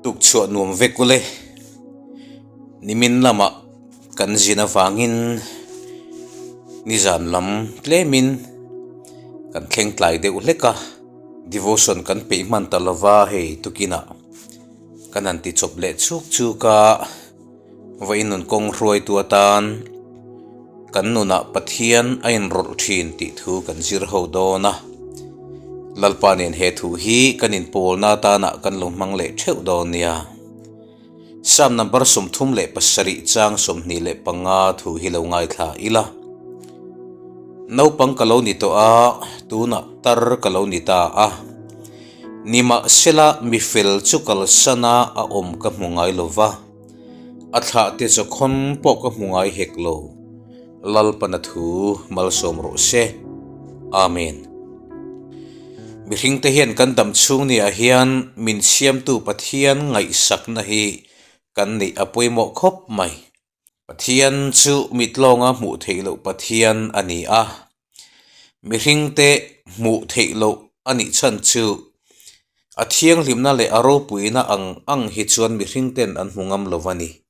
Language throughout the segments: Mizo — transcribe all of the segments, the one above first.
Tukchhuah nuam vek ule. Nimin lamah kan zin avangin nizan lam tlemin kan thleng tlai deuh hlek a, devotion kan peih hman ta lova hei tukinah kan han ti chawp leh chuk chuk a, vawiin nun kawng hruaitu atan kan nunah Pathian a inrawlh thin tih thu kan zir ho dawn a, Lalpa nen he thu hi kan inpawlna atanah kan lo hmang leh theuh dawn nia. Psalm number 37 chang 25 thu hi lo ngaithla ila. Naupang ka lo ni tawh a, tunah tar ka lo ni ta a. Nimahsela mi fel chu kalsana a awm ka hmu ngai lo va, a thlahte chawkhawn pawh ka hmu ngai hek lo. Lalpana thu malsawm rawh se. Amen. Mihringte hian kan dam chhung ni ah hian min siamtu Pathian ngaihsakna hi kan neih a pawimawh khawp mai. Pathian chu mitlawnga hmuh theih loh Pathian a ni a, mihringte hmuh theih loh a nih chhan chu a thianghlimna leh a ropuina ang ang hi chuan mihringten an hmu ngam lo a ni.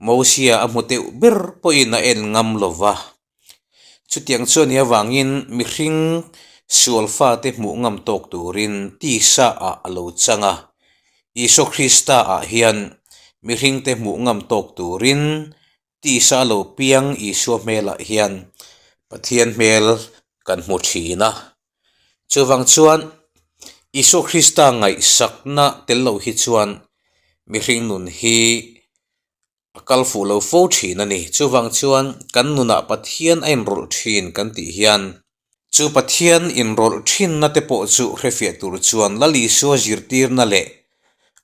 Mosia a hmu deuh ber pawhin a en ngam lo va. Chutiang chu a nih avangin mihring sual fate hmuh ngam tawk turin tisa ah a lo chang a. Isua Krista ah hian mihringte hmuh ngam tawk turin tisa a lo piang Isua hmelah hian Pathian hmel kan hmu thin a. Chuvang chuan Isua Krista ngaihsakna tel loh hi chuan mihring nun hi a kal fuh lo fo thin a ni. Chuvang chuan kan nunah Pathian a inrawlh thin kan tih hian chu Pathian inrawlh thinna te pawh chu hrefiah tur chuan Lal Isua zirtirna leh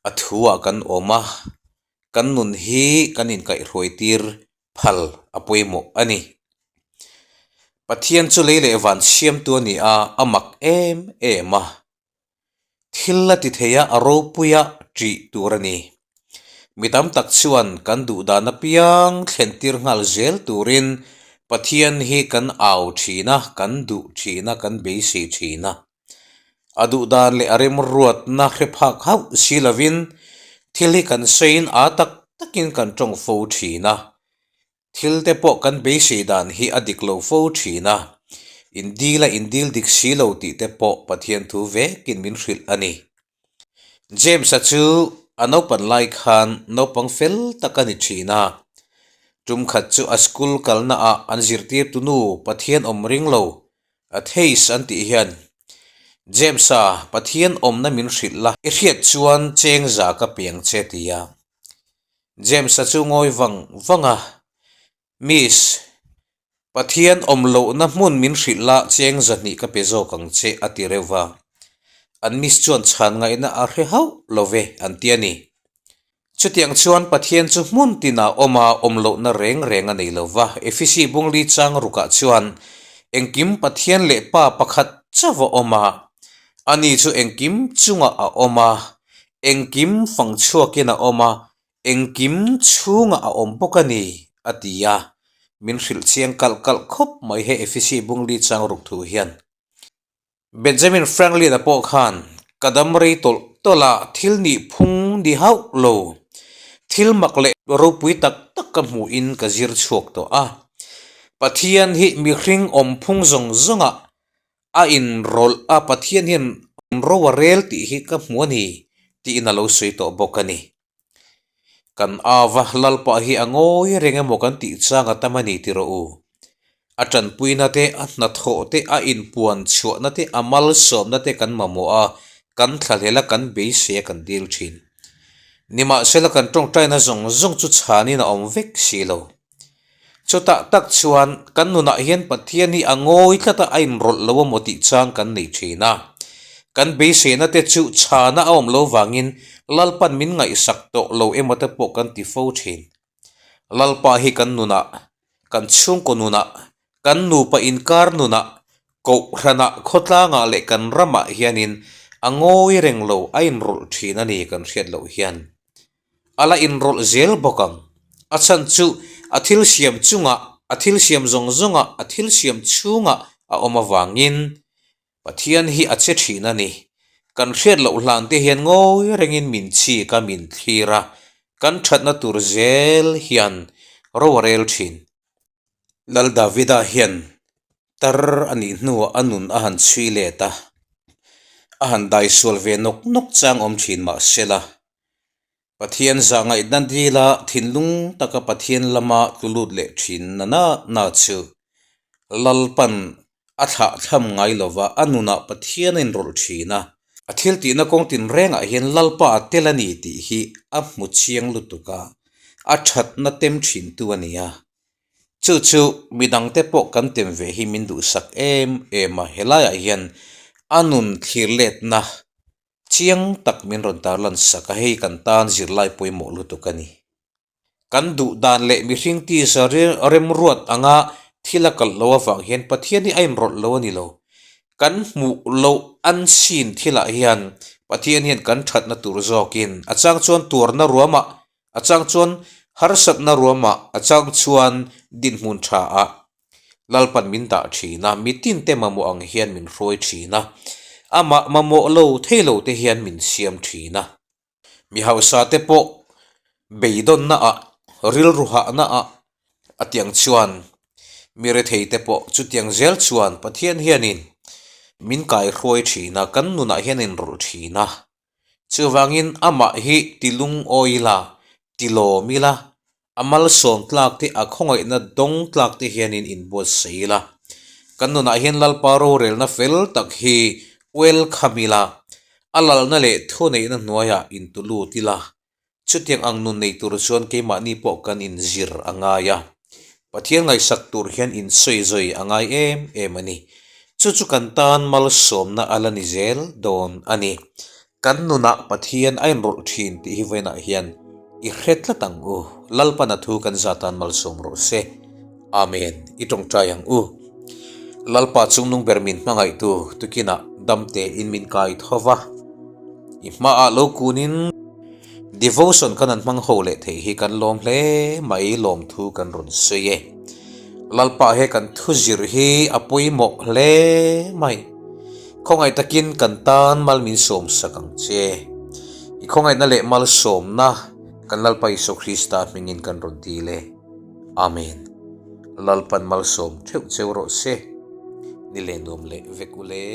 a thuah kan awm a, kan nun hi kan inkaihhruai tir phal a pawimawh a ni. Pathian chu lei leh van siamtu a ni a, a mak em em a. Thil la ti thei a, a ropuia ṭih tur a ni. Mi tam tak chuan kan duh dan apiang thlen tir nghal zel turin Pathian hi kan au ṭhin a, kan duh ṭhin a, kan beisei ṭhin a. A duh dan leh a remruatna hre phak hauh si lovin thil hi kan sawiin a tak takin kan ṭawng fo ṭhin a. Thil te pawh kan beisei dan hi a dik lo fo thin a, indil a indil dik si lo tih te pawh Pathian thu vekin min hrilh a ni. James-a chu a naupan lai khan naupang fel tak a ni thin a, tum khat chu a school kalna ah an zirtirtu nu Pathian awm ring lo, atheist an tih hian, James-a, Pathian awmna min hrilh la, i hriat chuan cheng za ka piang che ti a. James-a chu ngawi vang vang a, Miss, Pathian awm lohna hmun min hrilh la cheng zahnih ka pe zawk ang che a ti reuh va. An miss chuan chhan ngaihna a hre hauh lo ve an ti a ni. Chutiang chuan Pathian chu hmun tinah awm a, awm lohna reng reng a nei lo va. Efesi bungli chang rukah chuan engkim Pathian leh Pa pakhat chauh a awm a, ani chu engkim chungah a awm a, Engkim fang chhuakin a awm a, engkim chhungah a awm bawk a ni, a ti a. Min hrilh chiang kalh kalh khawp mai he Efesi bungli chang ruk thu hian. Benjamin Franklin-a pawh khan, Ka dam rei tawlh tawlh a, thil nih phung ni hauh lo. Thil mak leh ropui tak tak ka hmuhin ka zir chhuak tawh a. Pathian hi mihring awm phung zawng zawngah A inrawlh a, Pathian hian ro a rel tih hi ka hmu a ni tiin a lo sawi tawh bawk a ni. Kan ava Lalpa hi a ngawi reng emaw kan tih chang a tam a ni ti rawh u. A tanpuina te, a hnathawh te, a inpuan chhuahna te, a malsawmna te kan mamawh a, kan thlahlel a, kan beisei a kan dil thin. Nimahsela kan tawngtaina zawng zawng chu chhanin a awm vek si lo. Chutah tak chuan kan nunah hian Pathian hi a ngawi tlat a, a inrawlh lo emaw tih chang kan nei thin a. Kan beiseina te chu chhana a awm lo vangin Lalpan min ngaihsak tawh lo emaw te pawh kan ti fo thin. Lalpa hi kan nunah, kan chhungkaw nunah, kan nupa inkar nunah, kohhranah, khawtlangah leh kan ramah hianin a ngawi reng lo, a inrawlh thin a ni kan hriat loh hian. A la inrawlh zel bawk ang. A chhan chu a thil siam chungah, a thil siam zawng zawngah, a thil siam chhungah a awm avangin Pathian hi a che thin a ni. Kan hriat loh hlan te hian ngawi rengin min chik a, min thlir a, kan thatna tur zel hian ro a rel thin. Lal Davida hian tar a nih hnuah a nun a han chhui let a, a han daisual ve nawk nawk chang awm thin mah sela, Pathian zah ngaihna dila thinlung taka Pathian lama tlu lut leh thin na na na chu Lalpan a thlah thlam ngai lova a nunah Pathian a inrawlh thin a. A thil tihna kawng tinrengah hian Lalpa a tel a ni tih hi a hmu chiang lutuk a, a thatna tem thintu a ni a. Chu chu midangte pawh kan tem ve hi min duhsak em em a, helaiah hian a nun thlir letna Chiang tak min rawn tarlan sak a, hei kan tan zirlai pawimawh lutuk a ni. Kan duh dan leh mihring tisa remruat anga thil a kalh lo avang hian Pathian hi a inrawlh lo a ni lo. Kan hmuh loh an sin thilah hian Pathian hian kan thatna tur zawkin a chang chuan tuarna ruamah, a chang chuan harsatna ruamah, a chang chuan dinhmun thaah Lalpan min dah thin a, mitin te mamawh ang hian min hruai thin a, amah mamawh lo thei lo te hian min siam thin a. Mi hausa te pawh beidawnna ah, rilru hahna ah a tiang chuan mi rethei te pawh chutiang zel chuan Pathian hianin min kaihruai thin a, kan nunah hian a inrawlh thin a. Chuvangin amah hi ti lungawi ila, ti lawm ila, a malsawm tlak te, a khawngaihna dawng tlak te hianin inbuatsaih ila. Kan nunah hian Lalpa rorelna fel tak hi welcome ila, a lalna leh thuneihna hnuaiah intulut ila. Chutiang ang nun nei tur chuan keimahni pawh kan inzir a ngai a, Pathian ngaihsak tur hian insawizawi a ngai em em a ni. Chu chu kan tan malsawmna a la ni zel dawn a ni. Kan nunah Pathian a inrawlh thin tih hi vawiinah hian i hre tlat ang u. Lalpana thu kan za tan malsawm rawh se. Amen. I tawngtai ang u. Lalpa chungnung ber min hmangaihtu tukinah damte in min kai tho va. I hmaah lo kunin devotion kan han hmang ho leh thei hi kan lawm hle mai lawmthu kan rawn sawi e. Lalpa he kan thu zir hi a pawimawh hle mai. Khawngaih takin kan tan mal min sawm sak ang che. I khawngaihna leh malsawmna kan Lalpa Isua Krista hmingin kan rawn dil e. Amen. Lalpan malsawm theuh cheu rawh se. Ni leh nuam leh vek u le.